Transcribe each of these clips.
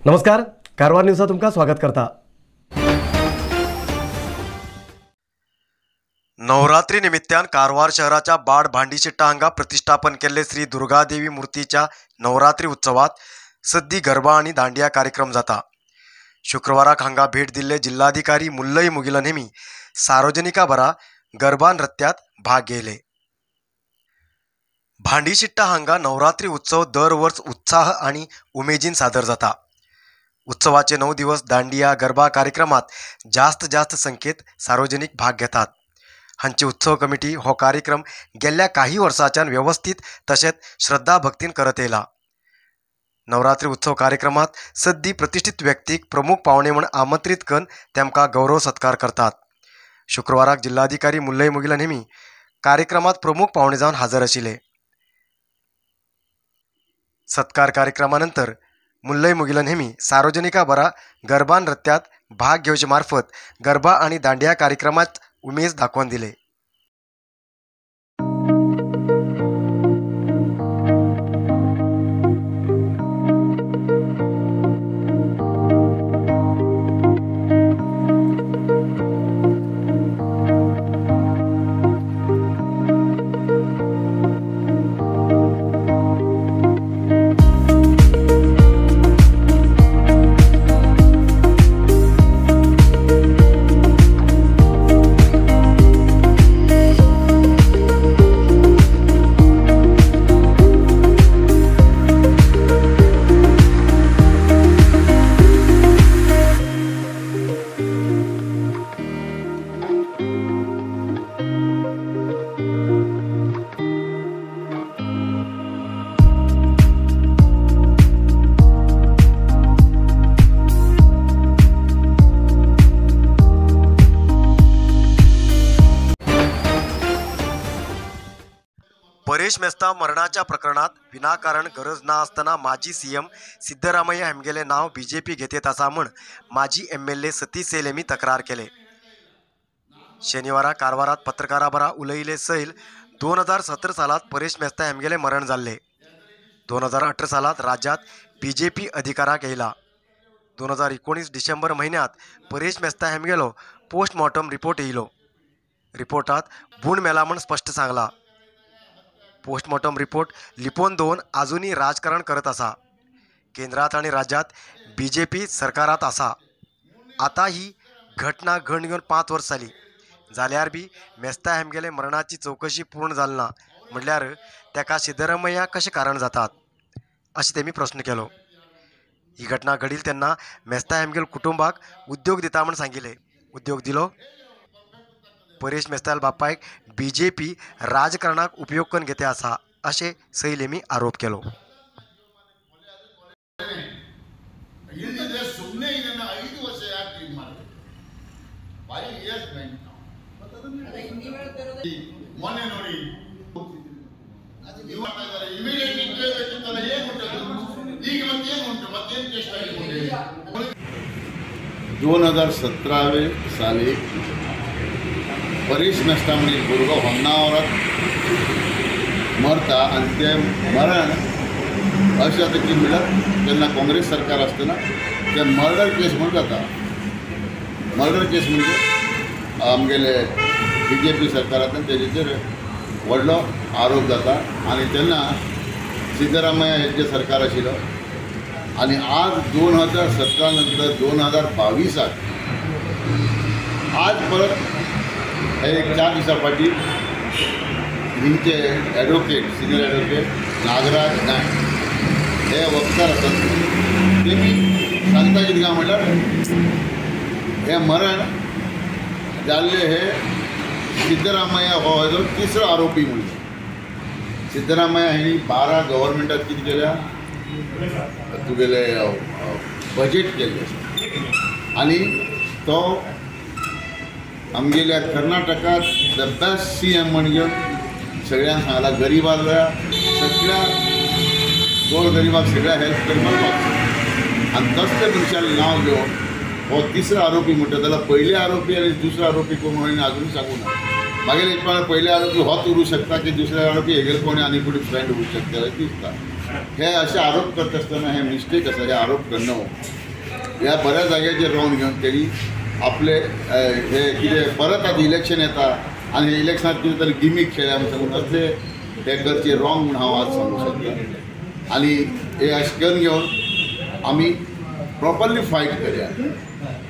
नमस्कार, कारवार न्यूजात तुमकां स्वागत करता। नवरात्री निमित्तान कारवार शहराच्या बाड भांडीशिट्टा हांगा प्रतिष्ठापन केल्ले श्री दुर्गादेवी मूर्तीच्या नवरात्री उत्सवात सद्दी गरबा आणि दांडिया कार्यक्रम जाता। शुक्रवाराक हांगा भेट दिल्ले जिल्हाधिकारी मुल्लई मुगिलन हेमी सार्वजनिका बरा गरबा नृत्यात भाग घेतले। भांडीशिट्टा हांगा नवरात्री उत्सव दर वर्स उत्साह आणि उमेदीन सादर जाता। उत्सवाचे 9 दिवस दांडिया गरबा कार्यक्रमात जास्त जास्त संख्येत सार्वजनिक भाग घेतात। हांची उत्सव कमिटी हो कार्यक्रम गेल्या काही वर्षाच्यान व्यवस्थित तसेच श्रद्धा भक्तीन करत येला। नवरात्री उत्सव कार्यक्रमात सद्दी प्रतिष्ठित व्यक्तीक प्रमुख पावणे म्हण आमंत्रित करून तेमकां गौरव सत्कार करतात। शुक्रवाराक जिल्हाधिकारी मुल्लई मुगिलन हेमी कार्यक्रमात प्रमुख पावणे जावन हजर आशिल्ले। सत्कार कार्यक्रमानंतर मुल्लई मुगिलन हेमी सार्वजनिका बरा गरबा नृत्यात भाग घेवचे मार्फत गरबा आणि दांडिया कार्यक्रमात उमेद दाखवून दिले। परेश मेस्ता मरणाच्या प्रकरणात विनाकारण गरज ना असताना माजी सीएम सिद्धरामय्या हेमगेले नाव बीजेपी घेतेत असा म्हण माजी एमएलए सतीश सैल यांनी तक्रार केले। शनिवारा कारवारात पत्रकाराबरा उलयिले सैल 2017 सालात परेश मेस्ता हेमगेले मरण जाल्ले। 2018 सालात राज्यात बीजेपी अधिकाराक येयला। 2019 डिसेंबर म्हयन्यात परेश मेस्ता हेमगेलो पोस्टमॉर्टम रिपोर्ट येयलो। रिपोर्टात बूण मेला म्हण स्पष्ट सांगला। पोस्टमॉर्टम रिपोर्ट लिपोवन दवरून आजुनूय राजकारण करत आसा। केंद्रात आनी राज्यात बीजेपी सरकारात आसा। आतां ही घटना घडून घेवन 5 वर्स जाली जाल्यार बी मेस्ता हेमगेले मरणाची चवकशी पूर्ण जाली ना म्हणल्यार तेका सिद्धरामय्या कशें कारण जातात अशें तेमी प्रस्न केलो। ही घटना घडिल तेन्ना मेस्ता हेमगेल कुटुंबाक उद्योग दिता म्हण सांगिल्लें। उद्योग दिलो? परेश मेस्ताल बापायक बीजेपी राजकारणाक उपयोग करून घेते आसा अशें सैल हेमी आरोप केलो। सुमने 5 ವರ್ಷ ಯಾಕೆ 5 ಇಯರ್ಸ್ ಮೊನ್ನೆ ನೋಡಿ ಇಮಿಡಿಯೇಟ್ಲಿ ಈಗ ಮತ್ತೇನು ಉಂಟು, ಮತ್ತೇನು ಟೆಸ್ಟ್ ಆಗಿ 2017 साली परेश मेस्ता म्हणजे भुरगो होन्नावरात मरता आनी तें मरण अशें जाता की म्हणल्यार जेन्ना काँग्रेस सरकार आसतना तें मर्डर केस म्हूण जाता। मर्डर केस म्हणजे आमगेले बी जे पी सरकारांतल्यान तेजेचेर व्हडलो आरोप जाता आनी तेन्ना सिद्धरामय्या हेंचें सरकार आशिल्लो आनी आज 2017 नंतर 2022 आज परत एक 4 दिसां फाटीं हिंचे advocate senior advocate Nagraj Naik हे वक्तार आसात। तेमी सांगता कितें काय म्हणल्यार हें मरण जाल्लें हे सिद्धरामय्या हो हेजो तिसरो आरोपी म्हणून। सिद्धरामय्या हेणी 12 गव्हर्मेंटात कितें केल्या तुगेले बजेट केल्लें आसा आनी तो आमगेल्या कर्नाटकात the best C M म्हण घेवन सगळ्यांक सांगला, गरिबांल्या सगळ्या गोर गरिबाक सगळ्या हेल्प करपाक आनी तसले मनशालें नांव घेवन हो तिसरो आरोपी म्हणटा जाल्यार पयले आरोपी आनी दुसरो आरोपी कोण म्हणून आजून सांगू ना। मागीर एक पयले आरोपी होच उरूं शकता की दुसरे आरोपी हेगेले कोणी आनी कोणी फ्रेंड उरूं शकता दिसता। हे अशे आरोप करता आसतना हे मिस्टेक आसा. हे आरोप करना ह्या बऱ्या जाग्याचेर रावन घेवन तेणी आपले हे कितें परत आतां इलेक्शन येता आनी हे इलेक्शनात कितें तरी गिमीक खेळ्या म्हूण सांगून असले हे करचे रॉंग म्हूण हांव आज सांगूंक शकता. आनी हे अशें करून घेवन आमी प्रॉपरली फायट करया,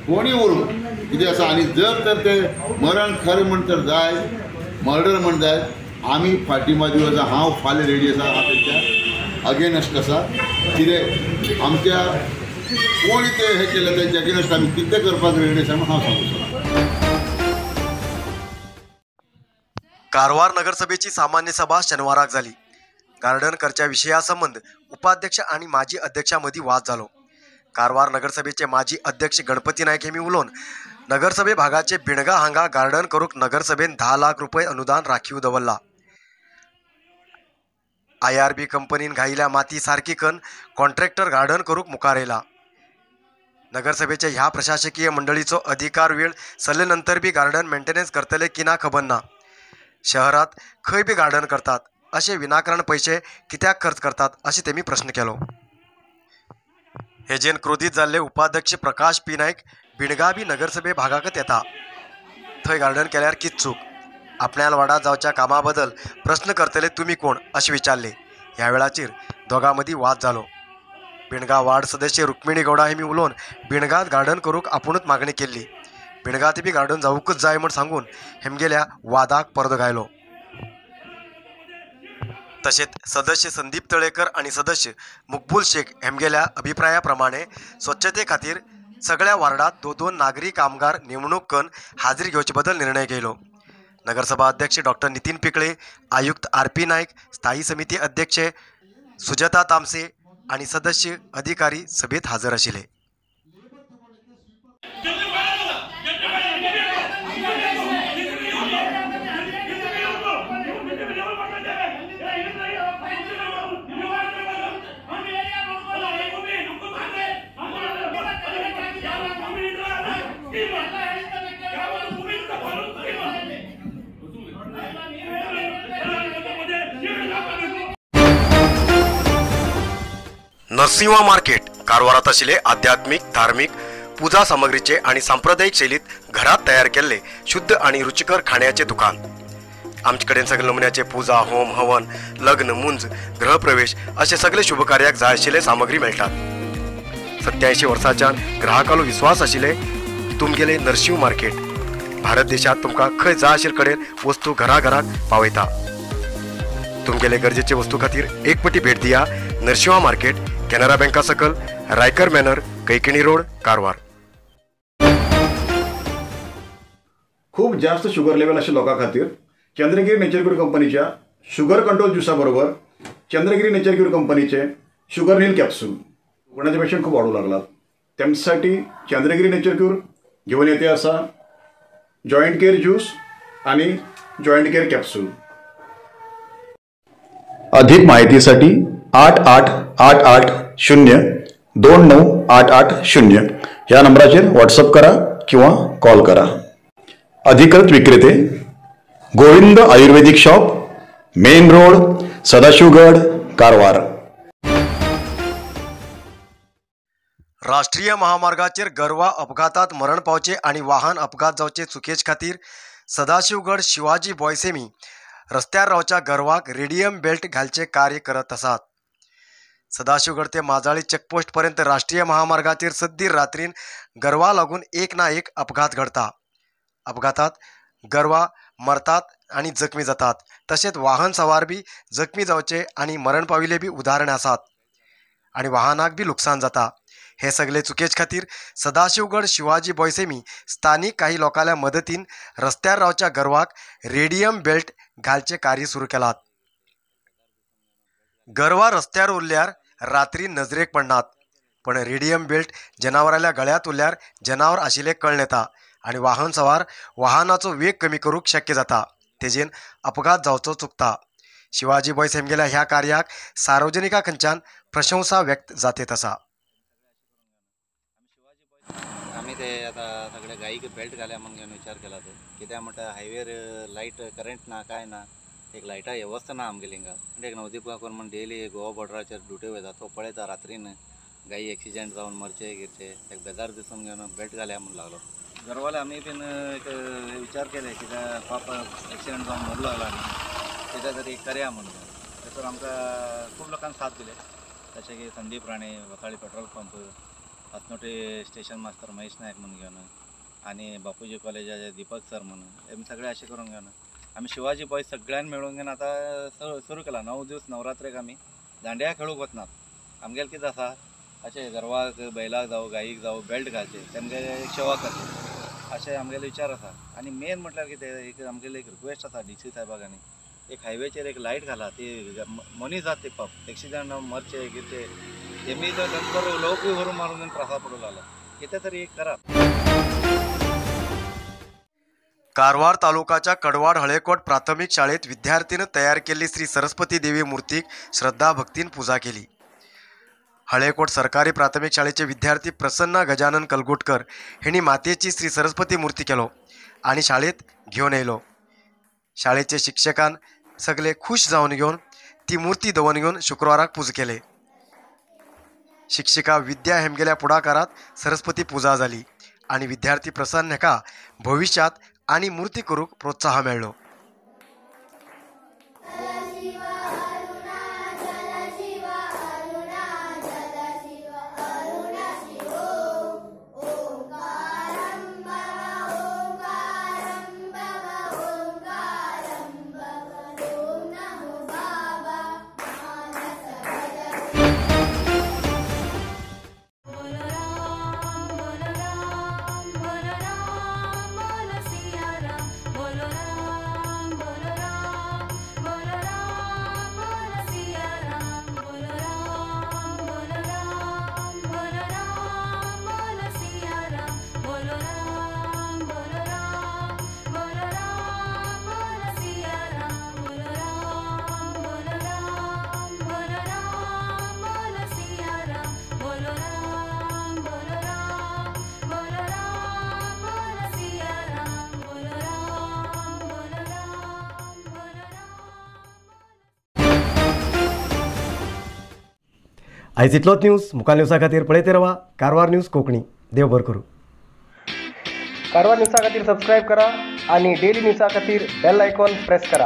कोणूय उरूं कितें आसा. आनी जर तर ते मरण खरें म्हण तर जाय, मर्डर म्हण जाय, आमी फाटी बाजू आसा. हांव फाल्यां रेडी आसा, हांव तेंच्या अगेनस्ट आसा. कितें आमच्या कोणी ते हे केले तेंच्या अगेनस्ट आमी कितें करपाक रेडी आसा म्हूण हांव सांगूंक शकता. कारवार नगरसभेची सामान्य सभा शनिवाराक जाली. गार्डन करच्या विशया संबंद उपाध्यक्ष आणि माजी अध्यक्षांमदी वाद जालो. कारवार नगरसभेचे माजी अध्यक्ष गणपती नायक हेमी उलोवन नगरसभे भागाचे बिणगा हांगा गार्डन करूक नगरसभेन 10 लाख रुपये अनुदान राखीव दवरला. IRB कंपनीन घायिल्या माती सारकी कन कॉन्ट्रॅक्टर गार्डन करूक मुखार येयला. नगरसभेच्या ह्या प्रशासकीय मंडळीचो अधिकार वेळ सरले नंतर बी गार्डन मेंटेनन्स करतले की ना खबर ना. शहरात खंय बी गार्डन करतात असे विनाकारण पैसे कित्याक खर्च करतात अशें तेमी प्रश्न केलो. हेजेन क्रोधीत जाल्ले उपाध्यक्ष प्रकाश पी नायक बिणगा बी नगरसभे भागाकच येता, थंय गार्डन केल्यार कित चूक, आपल्याल वाडा जावच्या कामा बदल प्रश्न करतले तुमी कोण अशें विचारले. ह्या वेळाचेर दोगां मदीं वाद जालो. बिणगा वार्ड सदस्य रुक्मिणी गौडा हेमी उलोवन बिणगांत गार्डन करूंक आपुणूच मागणी केल्ली, बिणगांत बी गार्डन जावंकूच जाय म्हूण सांगून हेमगेल्या वादाक परदो घायलो. तशेंच सदस्य संदीप तळेकर आनी सदस्य मुकबूल शेख हेमगेल्या अभिप्राया प्रमाणे स्वच्छते खातीर सगळ्या वार्डात 2-2 नागरी कामगार नेमणूक करून हाजरी घेवचे बदल निर्णय घेतलो. नगरसभा अध्यक्ष डॉक्टर नितीन पिकळे, आयुक्त RP Naik, स्थायी समिती अध्यक्ष सुजाता तामसे आनी सदस्य अधिकारी सभेत हजर आशिल्ले. नरसिंहा मार्केट कारवारात आशिल्ले आध्यात्मिक, धार्मिक पूजा सामग्रीचे आणि सांप्रदायिक शैलीत घरात तयार केल्ले शुद्ध आणि रुचिकर खाण्याचे दुकान. आमचे कडेन सगळे नमुन्याचे पूजा, होम, हवन, लग्न, मुंज, गृहप्रवेश असे सगळे शुभकार्याक जाय आशिल्ले सामग्री मेळटात. 87 वर्सांच्यान ग्राहकालो विश्वास आशिल्ले तुमगेले नरसिंह मार्केट भारत देशात तुमकां खंय जाय आशिल्ले कडेन वस्तू घराघराक पावयता. तुमगेले गरजेचे वस्तू खातीर एक पटी भेट दिया नरसिंहा मार्केट, कॅनरा बँका सकल, रायकर मॅनर, कैकिणी रोड, कारवार. खूप जास्त शुगर लेवल अशा लोकां खातीर चंद्रगिरी नेचर क्यूर कंपनीच्या शुगर कंट्रोल ज्युसा बरोबर चंद्रगिरी नेचर क्यूर कंपनीचे शुगर नील कॅप्सूल कोणाचे पेशंट खूप वाढू लागलात त्यांच्यासाठी चंद्रगिरी नेचर क्यूर घेऊन येते असा जॉईंट केअर ज्यूस आणि जॉईंट केअर कॅप्सूल. अधिक माहितीसाठी 888 8 0 2 9 8 8 0 या नंबराचेर व्हॉट्सअप करा किंवा कॉल करा. अधिकृत विक्रेते Govind Ayurvedic shop, main road, Sadashivgad, Karwar. राष्ट्रीय महामार्गाचेर गरवा अपघातात मरण पावचे आणि वाहन अपघात जावचे चुकेच खातीर सदाशिवगड शिवाजी बॉयसेमी रस्त्यार रावच्या गरवाक रेडियम बेल्ट घालचे कार्य करत आसात. सदाशिवगड ते माजाळी चेकपोस्ट पर्यंत राष्ट्रीय महामार्गाचेर सद्दी रात्रीन गरवा लागून एक ना एक अपघात घडता. अपघातात गरवा मरतात आणि जखमी जातात, तशेंच वाहन सवार बी जखमी जावचे आणि मरण पाविल्ले बी उदाहरण आसात आणि वाहनाक बी लुकसाण जाता. हे सगळे चुकेच खातीर सदाशिवगड शिवाजी बॉयसेमी स्थानिक काही लोकांल्या मदतीन रस्त्यार रावच्या गरवाक रेडियम बेल्ट घालचे कार्य सुरू केलात. गरवा रस्त्यार उरल्यार रात्री नजरेक पडनात, पण रेडियम बेल्ट जनावराल्या गळ्यात उरल्यार जनावर आशिल्ले कळ्ळें येता आनी वाहन सवार वाहनाचो वेग कमी करूंक शक्य जाता, तेजेन अपघात जावचो चुकता. शिवाजी बॉयस हेमगेल्या ह्या कार्याक सार्वजनिका खंयच्यान प्रशंसा व्यक्त जातेत आसा. आमी ते आता सगळे गाईक बेल्ट घाल्या म्हणून घेवन विचार केला. ते कित्याक म्हणटा हायवेर लायट करंट ना काय ना, एक लायटा वेवस्था ना आमगेली हिंगा. म्हणजे एक नवदीप गांवकर म्हण डेली गोवा बॉर्डराचेर ड्युटी वयता, तो पळयता रात्रीन गाई एक्सिडेंट जावन मरचे गिरचे, एक बेजार दिसून घेवन बेल्ट घालया म्हणून लागलो. घरवाले आमी बीन एक विचार केले कित्याक पापा एक्सिडेंट जावन मरलो लागला न्ही, तेच्या तरी एक करया म्हणून. थंयसर आमकां खूब लोकांनी साथ दिले, जशें की Sandeep Rane, Vasali petrol pump, Assonora station master Mahesh Naik म्हणून घेवन, आनी बापूजी कॉलेजाचे दीपक सर म्हणून, हेम सगळे अशें करून घेवन आमी शिवाजी बॉयज सगळ्यांनी मेळून घेवन आतां सुरू केला. 9 दिवस नवरात्रेक आमी दांडिया खेळूंक वचनात. आमगेलें कितें आसा, अशें गरवाक बैलाक जावं गायीक जावं बेल्ट घालचें, तेमगे सेवा करची, अशें आमगेले विचार आसा. आनी मेन म्हटल्यार कितें, एक आमगेली एक रिक्वेस्ट आसा डी सी साहेबाक, आनी एक हायवेचेर एक लायट घाला, ती मनीस जात ते पाप एक्सिडंट मरचे गिरचे, तेमी तर तांकां लोकूय व्हरून मारून त्रासा पडूंक लागला. कितें तरी एक करात. कारवार तालुकाच्या कडवाड हळेकोट प्राथमिक शाळेत विद्यार्थीनं तयार केल्ली श्री सरस्वती देवी मूर्तीक श्रद्धा भक्तीन पूजा केली. हळेकोट सरकारी प्राथमिक शाळेचे विद्यार्थी प्रसन्न गजानन कलगुटकर हेणी मातेची श्री सरस्वती मूर्ती केलो आणि शाळेत घेवन येयलो. शाळेचे शिक्षकान सगळे खुश जावन घेवन ती मूर्ती दवरून घेवन शुक्रवाराक पूजा केले. शिक्षिका विद्या हेमगेल्या पुढाकारात सरस्वती पूजा जाली आणि विद्यार्थी प्रसन्न हेका भविष्यात आणि मूर्ती करूक प्रोत्साह मेळ्ळो. आयज इतलोच न्यूज. मुखार न्यूजा खातीर पळयत रावा कारवार न्यूज कोंकणी. देव बरें करूं. कारवार न्यूजा खातीर सबस्क्रायब करा आनी डेली न्यूजा खातीर बेल आयकॉन प्रेस करा.